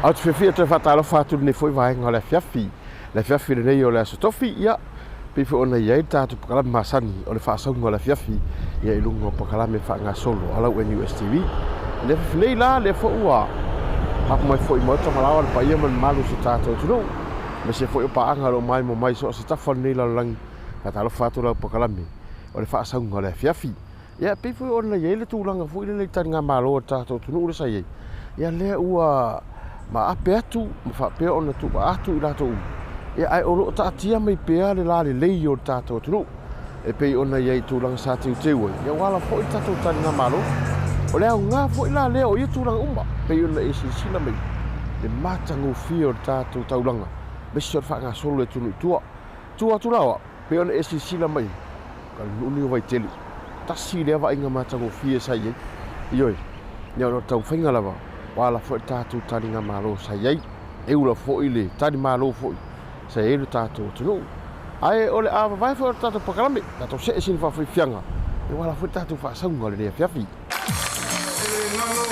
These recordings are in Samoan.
Ou te fiafia e toe faatalofa atu i lenei foi vaega o le afiafi. Le afiafi lenei o le Aso Tofi, ia, pei foi ona i ai le tatou pakalame masani o le faasauga o le afiafi, ia, i luga o pakalame faagasolo a lau NUS TV. I le afiafi nei la, lea foi ua hapa mai foi i maota ma laoa le paia ma le mamalu o si o tatou atunuu, aemaise foi o paaga o lo o maimoa mai i so o se tafa o lenei lalolagi. Faatalofa atu lau pakalame o le faasauga o le afiafi. Ia, pei foi ona i ai le tulaga foi lele i taligamalo a le tatou atunuu lea sa i ai, ia lea ua maape atu ma faapea ona tuua atu i latou uma, ia ae o lo o taatia mai pea le lalelei o le tatou atunuu e pei ona i ai i tulaga sa teuteu ai, ia ua ala foi le tatou taligamalo. O le aoga foi la lea o ia tulaga uma, pei ona e silasila mai le matagofie o le tatou taulaga, aemaise o le faagasolo i atunuu i tua. Tua atu la o au, pei ona e silasila mai, o le nuu lenei o Vaitele, tasi lea vaaiga matagofie sa i ai. Ioe, ia o le taumafaiga lava, ua ala foi le tatou taligamalo sa i ai, e ula foi le talimalo foi sa i ai le tatou atunuu. Ae o le a vavae foi o le tatou pakalame, tatou see sina faafiafiaga, ia ua ala foi le tatou faasauga o lenei afiafi. E le galo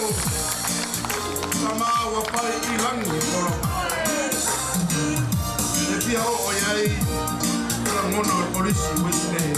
tama ua pai i lagi e folau. E fia oo i ai se lagona o le Kolisi o Wesley.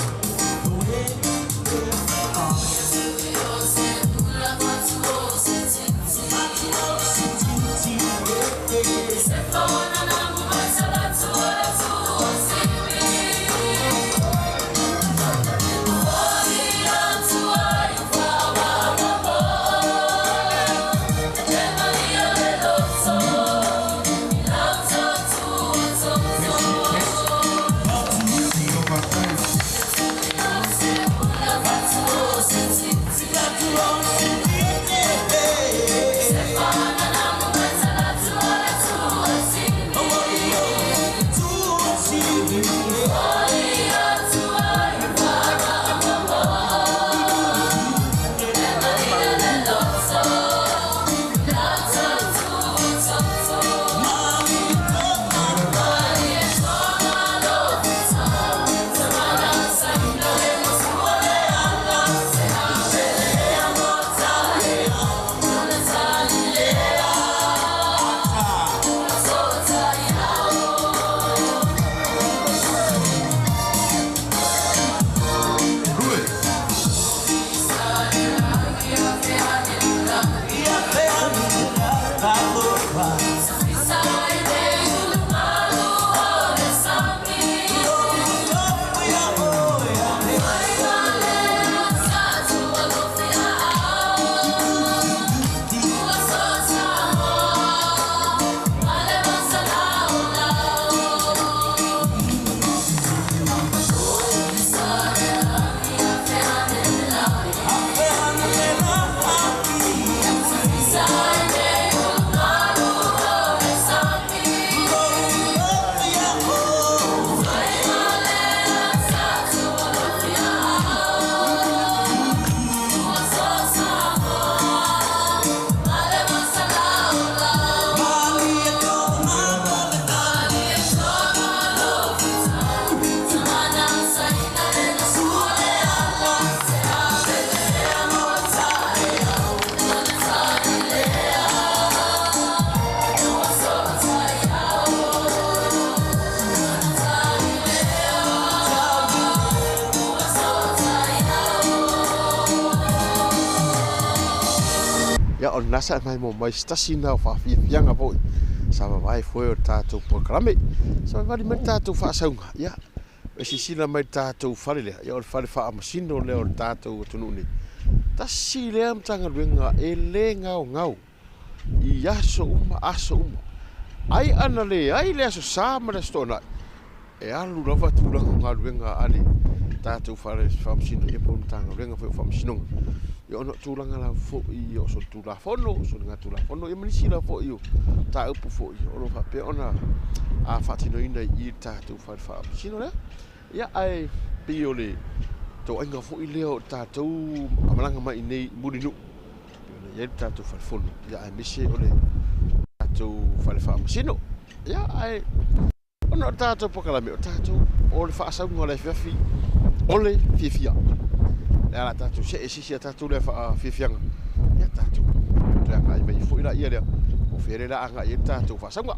Ia, o lena sa e maimoa mai se tasi lena o faafiafiaga foi sa vavae foe o le tatou polokalame. Sa vavali mai le tatou faasauga, ia, e silasila mai i le tatou fale lea, ia o le fale faamasino lea o le tatou atunuu nei. Tasi lea Matagaluega e le gaogao i aso uma aso uma. Ai ana leai le Aso Sa ma le Aso Toonai, e alu lava tulaga o galuega a le tatou fale faamasino ia po o le Matagaluega foi o Faamasinoga. Ia ona o tulaga lava foi o solitulafono, o soligatulafono ia ma nisi lava foi o mataupu foi o lo o faapea ona faatinoina i le tatou fale faamasino lea. Ia ae pei o le toaiga foi lea o tatou malaga mai i inei i Mulinuu, pei ona i ai le tatou fale fono, ia aemaise o le tatou fale faamasino. Ia ae ona o le tatou polokalame, o tatou o le faasauga o le afiafi o le fiafia. Le a la tatou see sisi a tatou lea faafiafiaga, ia tatou toe agai mai foi la ia lea. o fea lea o le a agai i ai le tatou faasauga.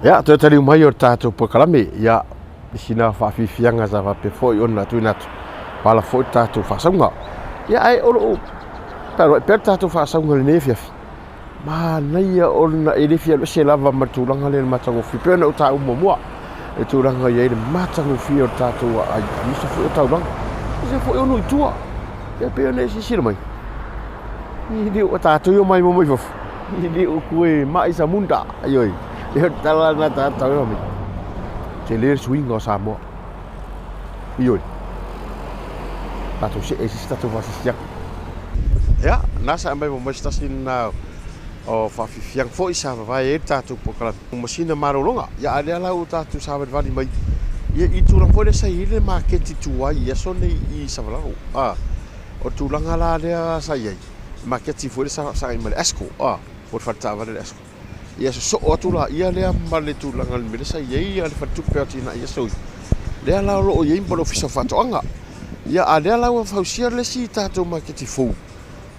Ia, toe taliu mai o le tatou polokalame, ia, i sina faafiafiaga sa faapea foi ona tuuina atu, pala foi le tatou faasauga. Ia, ae o lo o fealuai pea le tatou faasauga i lenei afiafi. Manaia ona e le fia alu ese lava ma le tulaga lea i le matagofie, pei ona ou taua muamua, le tulaga e i ai le matagofie o le tatou aai, aemaise foi o taulaga, aemaise foi o nuu i tua. Ia pei ona e silasila mai, e le o tatou e omai mai fafo, e le o toe mai samunda, ioe, e o le tala lena a tagata fai mai, tele le suiga o Samoa, ioe, tatou see i se isi tatou faasilasilaga. Ia, na sa aumai mai se tasi lena o faafiafiaga foi sa vavae ai le tatou polokalame ma sina malologa. Ia, a o lea la ua tatou savalivali mai ia i tulaga foi lea sa i ai le maketi tuai i aso nei i Savalalo. A, o le tulaga la lea sa i ai, maketi foi lea sa fesagai ma le ASCO, a, po o le fale taavale o le ASCO. Ia sosoo atu laia lea ma le tulaga o le mea lea sa i ai le faletupe o Atinae i aso ia, lea la o lo o i ai ma le Ofisa o Faatoaga. Ia, a o lea la ua fausia le isi tatou maketi fou,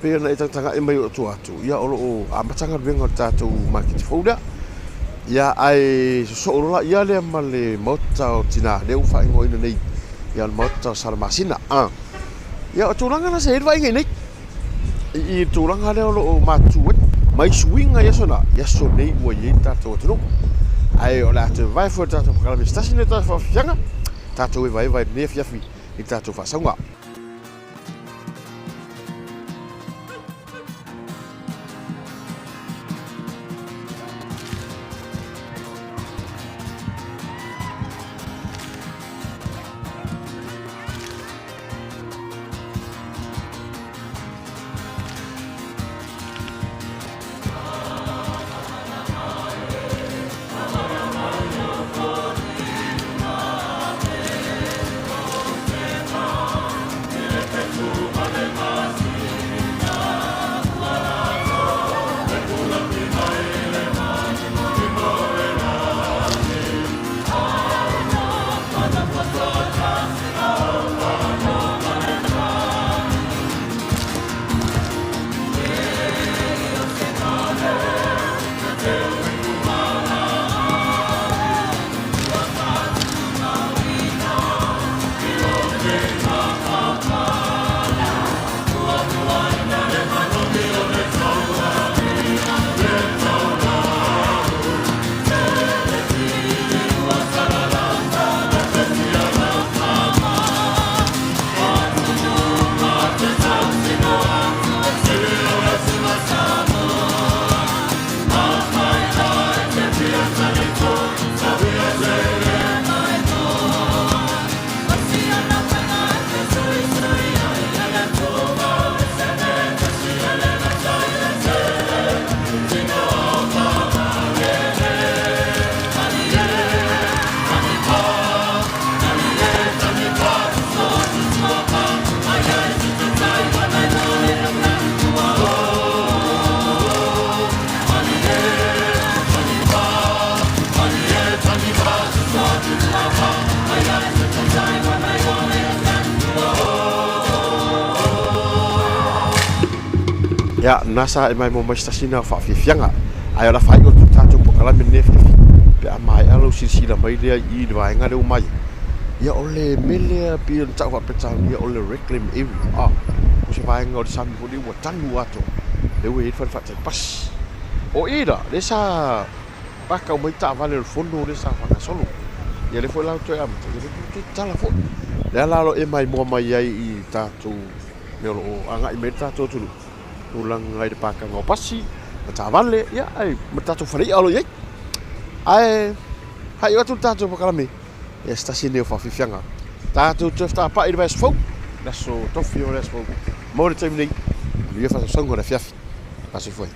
pei ona e tagatagai mai o tua atu, ia o lo o amata galuega o le tatou maketi fou lea. Ia, ae sosoo loa laia lea ma le Maota o Tina, lea ua faaigoaina nei, ia o le Maota o Salamasina. Ia, o tulaga na sa i ai le vaaiga i inei. I le tulaga lea o lo o matutu ai mai suiga i aso na, i aso nei ua i ai le tatou atunuu. Ae o le a toe vavae foi le tatou polokalame se tasi lenei o tatou faafiafiaga, tatou evaeva i lenei afiafi i le tatou faasauga. Ia, na sa e mai mo mai se tasi na o faafiafiaga. Ae o le a faaiu atu le tatou polokalame lenei afiafi, pe a maea lou silasila mai lea i le vaega lea ua mai ai. Ia, o le mea lea pei ona tau faa-Peretania o le reclaim area, a, o se vaega o le sami foi lea ua tanu atoa, lea ua i ai le fale faatali pasi. O i la, lea sa paka uma ai taavale o le fono lea sa faagasolo. Ia lea foi la ua toe amata, ia lea foi ua toe tatala foi. Lea la o lo o e maimoa mai ai i tatou mea o lo o agai mai ai le tatou atunuu, tulaga i le pakaga o pasi ma taavale, ia, ae ma le tatou fale i'a o lo o i ai. Ae faaiu atu le tatou polokalame, ia se tasi lenei o faafiafiaga. Tatou toe fetapa'i i le vaiaso fou, le aso tofi o le aso fou. Mo le taimi nei, manuia faasausauga o le afiafi. Faasoifua ai.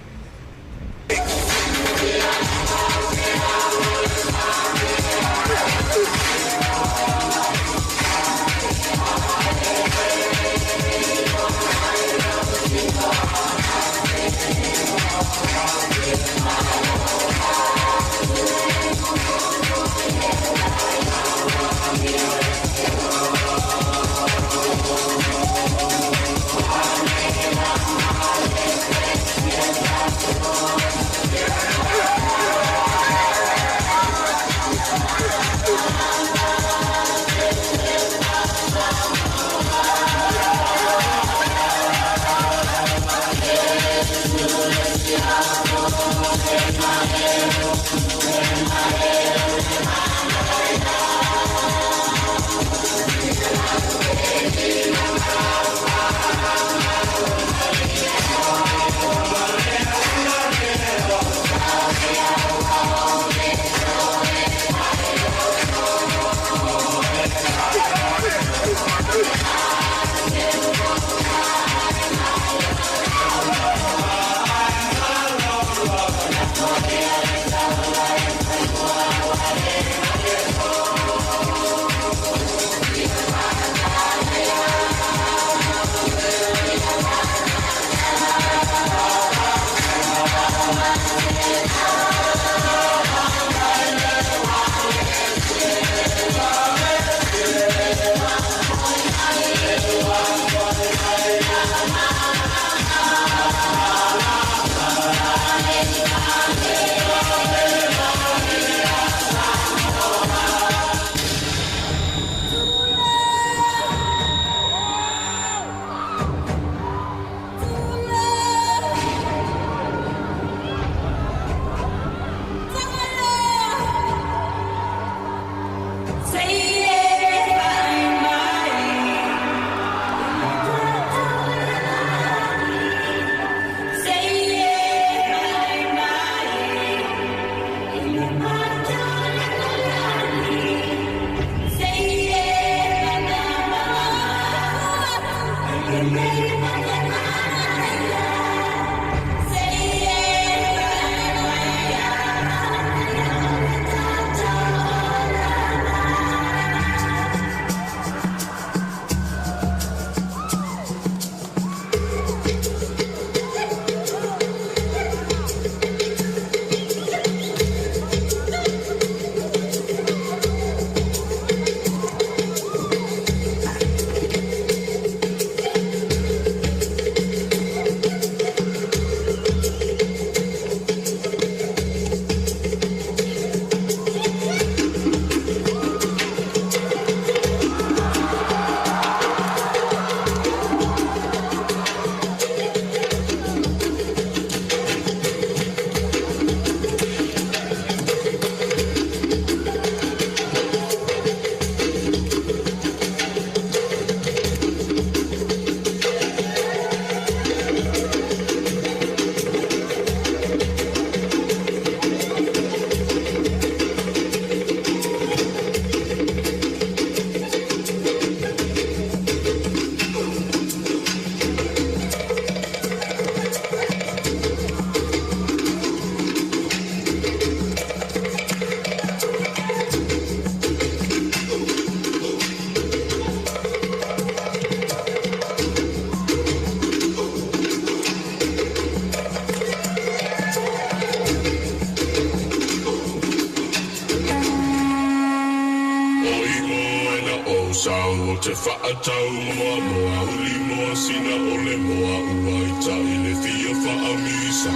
Te whaatau moa moa uli moa sina ole moa ua ita i le fia whaamisa.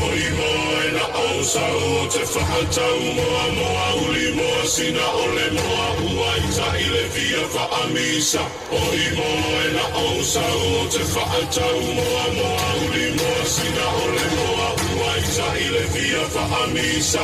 Oi moe na o sau te whaatau moa moa uli moa sina ole moa ua ita i le fia whaamisa. Oi moe na o sau te whaatau moa moa uli moa sina ole moa ua ita i le fia whaamisa.